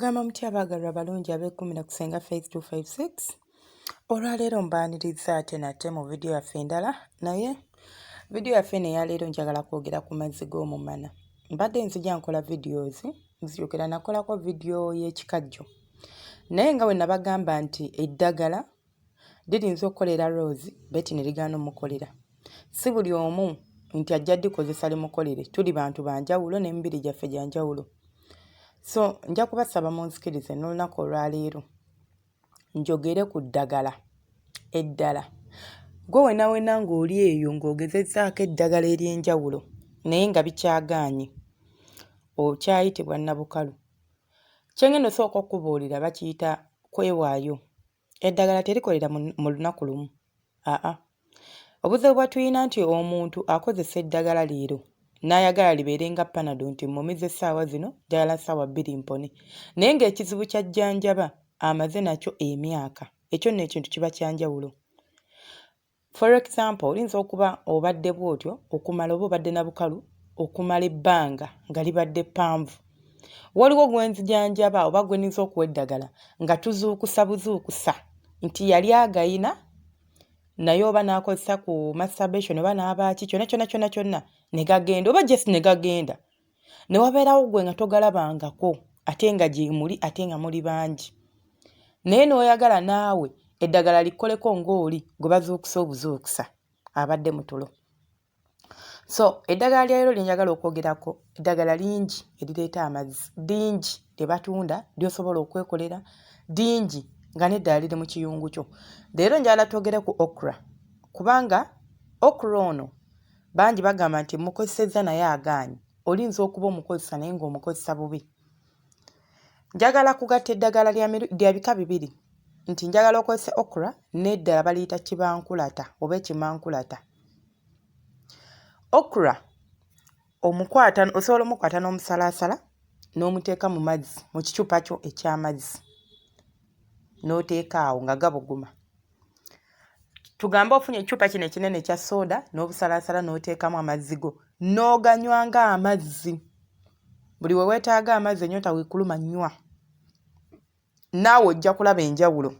Mugamba mutya abaagalwa abalungi abeekuumira ku Ssenga Faith 256? Olwaleero mbaanirizza ate nate mu vidiyo yaffe endala, naye vidiyo yaffe eno eyaleero njagala kwogera ku mazzi g'omumana. Mbadde nzija nkola videos, nzijukira nakolako vidiyo y'ekikajjo, naye nga bwe nabagamba nti eddagala liyinza okukolera Rose, Betty ne ligaana omukolera. Si buli omu nti ajja ddikozesa limukolere, tuli bantu ba njawulo n'emibiri gyaffe gya njawulo. So nja kubasaba munzikirize n'olunaku olwaleero njogere ku ddagala eddala. Gwe wena wena ng'oli eyo ng'ogezezzaako eddagala ery'enjawulo naye nga bikyagaanye, okyayitibwa nnabukalu. Kye ngenda osooka okukubuulira bakiyita kwewaayo. Eddagala terikolera mu lunaku lumu. Aa. Obuzibu bwe tulina nti omuntu akozesa eddagala leero n'ayagala libeere nga Panado nti mmumize essaawa zino, njagala ssaawa 2 mpone. Naye ng'ekizibu ky'ajjanjaba amaze nakyo emyaka. Ekyo nno ekintu kiba kya njawulo. For example, oyinza okuba obadde bw'otyo okumala oba obadde na bukalu okumala ebbanga nga libadde ppanvu. Waliwo gwe nzijanjaba oba gwe nninza okuwa eddagala nga tuzuukusa buzuukusa nti yali agayina naye oba n'akozesa ku masturbation oba n'abaaki kyonna kyonna kyonna kyonna ne gagenda oba just ne gagenda. Ne wabeerawo ggwe nga togalabangako ate nga gye muli ate nga muli bangi. Naye n'oyagala naawe eddagala likkoleko ng'oli gwe bazuukusa obuzuukusa abadde mu tulo. So eddagala lya leero lye njagala okwogerako, eddagala lingi erireeta amazzi, lingi lye batunda ly'osobola okwekolera, lingi nga n'eddala liri mu kiyungu kyo. Leero njagala twogere ku okra kubanga okra ono bangi bagamba nti mmukozesezza naye agaanyi. Oyinza okuba omukozesa naye ng'omukozesa bubi. Njagala kugatta eddagala lya bika bibiri nti njagala okozese okra n'eddala baliyita kibankulata oba ekimankulata. Okra omukwata, osobola omukwata n'omusalaasala n'omuteeka mu mazzi mu kicupa kyo eky'amazzi n'oteeka awo nga gabuguma. Tugambe ofunye ekicupa kino ekinene ekya sooda n'obusalaasala n'oteekamu amazzi go n'oganywa ng'amazzi. Buli we weetaaga amazzi ennyonta bw'ekuluma nywa. Naawe ojja kulaba enjawulo.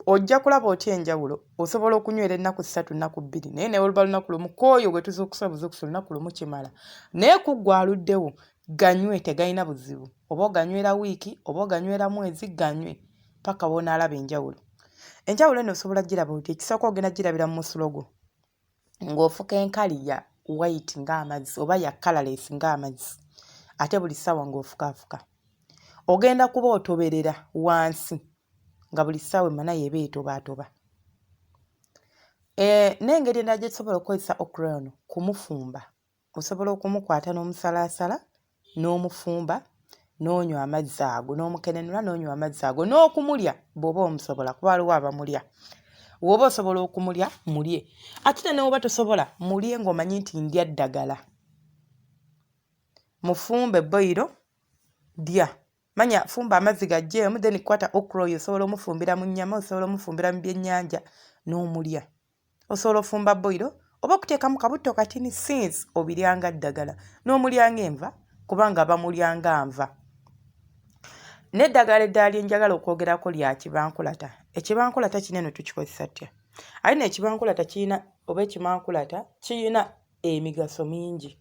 Ojja kulaba otya enjawulo? Osobola okunywera ennaku 3, nnaku 2 naye ne bwe luba lunaku lumu kw'oyo gwe tuzuukusa obuzuukusi olunaku lumu kimala. Naye ku ggwe aluddewo ganywe tegalina buzibu. Oba oganywera wiiki oba oganywera mwezi ganywe paka w'onaalaba enjawulo. Enjawulo eno osobola ggiraba otya? Ekisooka ogenda ggirabira mu musulo gwo ng'ofuka enkali ya white ng'amazzi oba ya colourless ng'amazzi ate buli ssaawa ng'ofukaafuka. Ogenda kuba otoberera wansi nga buli ssaawa emmana y'eba etobaatoba. N'engeri endala gye tusobola okukozesa okra ono kumufumba. Osobola okumukwata n'omusalaasala n'omufumba n'onywa amazzi ago n'omukenenula n'onywa amazzi ago n'okumulya bw'oba omusobola kuba waliwo abamulya. Bw'oba osobola okumulya mulye ate ne bw'oba tosobola mulye ng'omanyi nti ndya ddagala. Mufumbe boyiro lya. Manya fumba amazzi gaggyeemu then kwata okra oyo osobola omufumbira mu nnyama, osobola omufumbira mu byennyanja n'omulya. Osobola ofumba boyiro oba okuteekamu kabutto katini since obirya nga ddagala n'omulya ng'enva kubanga bamulya nga nva. N'eddagala eddala lye njagala okwogerako lya kibankulata. Ekibankulata kino eno tukikozesa tutya? Ate nno ekibankulata kiyina oba ekimankulata kiyina emigaso mingi.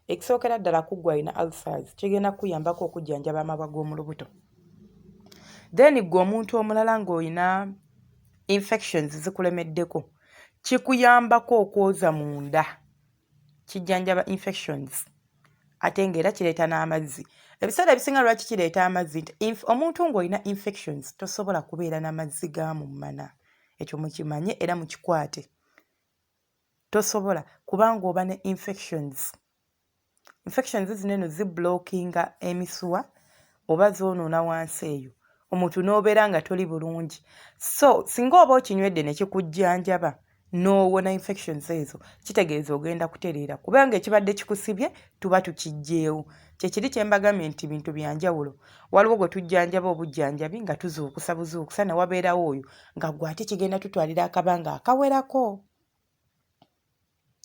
Ekisookera ddala ku ggwe alina ulcers kigenda kukuyambako okujjanjaba amabwa g'omu lubuto. Then ggwe omuntu omulala ng'olina infections zikulemeddeko, kikuyambako okwoza munda, kijjanjaba infections ate ng'era kireeta n'amazzi. Ebiseera ebisinga lwaki kireeta amazzi nti omuntu ng'olina infections tosobola kubeera n'amazzi ga mu mmana. Ekyo mukimanye era mukikwate. Tosobola kubanga oba ne infections. Infections zino eno ziblockinga emisuwa oba zoonoona wansi eyo omuntu n'obeera nga toli bulungi. So singa oba okinywedde ne kikujjanjaba n'owona infections ezo, kitegeeza ogenda kutereera kubanga ekibadde kikusibye tuba tukiggyeewo. Kye kiri kye mbagambye nti bintu bya njawulo. Waliwo gwe tujjanjaba obujjanjabi nga tuzuukusa buzuukusa ne wabeerawo oyo nga ggwe ate kigenda tutwalira akabanga akawerako.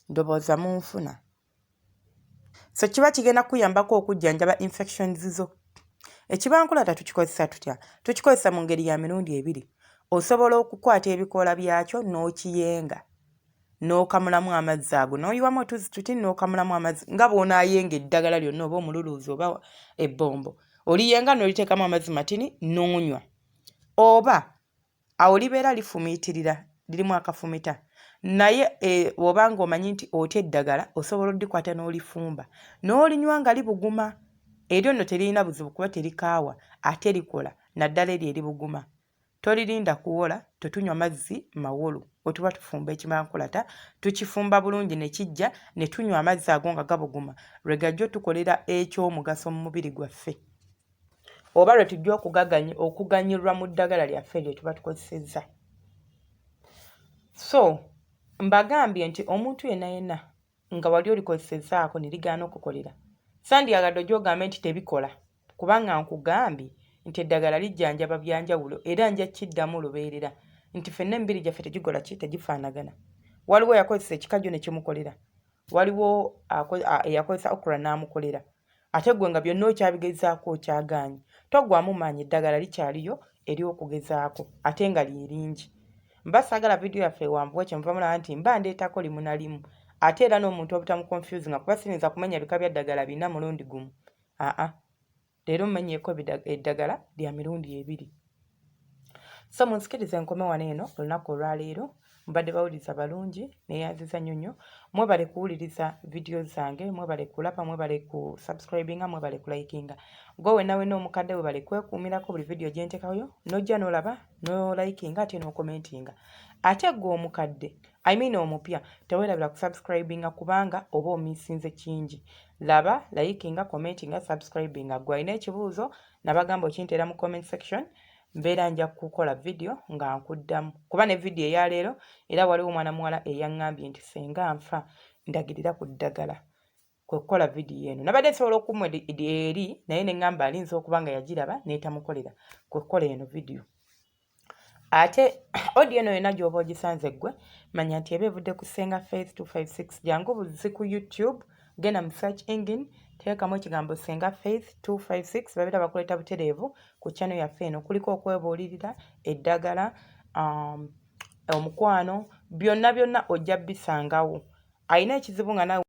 Ndowooza munfuna. So kiba kigenda kukuyambako okujjanjaba infections zo. Ekibankulata tukikozesa tutya? Tukikozesa mu ngeri ya mirundi ebiri. Osobola okukwata ebikoola byakyo n'okiyenga n'okamulamu amazzi ago n'oyiwamu otuzzi tuti n'okamulamu amazzi nga bw'onaayenga eddagala lyonna oba omululuuzi oba ebbombo oliyenga n'oliteekamu amazzi matini n'onywa oba awo libeera lifumiitirira lirimu akafumita naye e, oba nga omanyi nti otya eddagala osobola oddikwata n'olifumba n'olinywa nga libuguma eryo nno teririna buzibu kuba terikaawa ate likola naddala eryo eribuguma tolirinda kuwola tetunywa mazzi mawolu wetuba tufumba ekimankulata tukifumba bulungi ne kijja ne tunywa amazzi ago nga gabuguma lwe gajja otukolera ekyomugaso mu mubiri gwaffe oba lwe tujja okuganyulwa mu ddagala lyaffe lye tuba tukozesezza. So mbagambye nti omuntu yenna yenna nga wali olikozesezaako ne ligaana okukolera, sandyagadde ojja ogambe nti tebikola kubanga nkugambye nti eddagala lijjanjaba bya njawulo era nja kiddamu lubeerera nti ffenna emibiri gyaffe tegikola ki tegifaanagana. Waliwo eyakozesa ekikajjo ne kimukolera, waliwo eyakozesa okra n'amukolera. Ate ggwe nga byonna okyabigezaako okyagaanyi, toggwaamu maanyi eddagala likyaliyo ery'okugezaako ate nga lye lingi. Mba saagala vidiyo yaffe ewanvuwe kyemuva mulaba nti mba ndeetako limu na limu ate era n'omuntu obutamukonfyuzinga kuba siyinza kumenya bika bya ddagala bina mulundi gumu aa. Leero mmenyeeko eddagala lya mirundi ebiri. So munzikirize nkome wano eno olunaku olwaleero. Mubadde bawuliriza balungi, neyanziza nnyo nnyo. Mwebale kuwuliriza vidiyo zange, mwebale kulaba, mwebale ku subscribinga, mwebale kulikinga. Gwe wenna wenna omukadde webale kwekuumirako buli vidiyo gye ntekayo, n'ojja n'olaba, n'olikinga ate n'okomentinga. Ate gwe omukadde, I mean omupya, teweerabira ku subscribinga kubanga oba omisinze kingi. Laba, likinga, commentinga, subscribinga. Gwe alina ekibuuzo nabagamba okinteera mu comment section mbeera nja kukola video nga nkuddamu kuba ne video eya leero era waliwo omwana muwala eyaŋŋambye nti senga nfa ndagirira ku ddagala kwe kukola vidiyo eno nabadde nsobola okumwa eri naye ne ŋŋamba alinza okuba nga yagiraba n'etamukolera kwe kukola eno vidiyo Ate audio eno yonna gy'oba ogisanze ggwe manya nti eba evudde ku Ssenga Faith 256 jangu buzzi ku YouTube genda mu search engine teekamu ekigambo Ssenga Faith 256 babeera bakuleeta butereevu ku channel yaffe eno kuliko okwebuulirira eddagala omukwano byonna byonna ojja bisangawo alina ekizibu nga naawe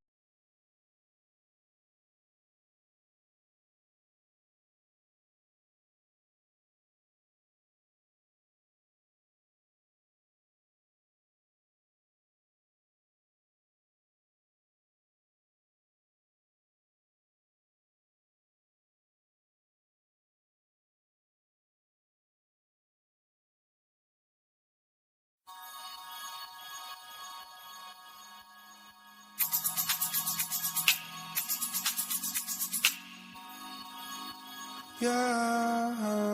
Yeah.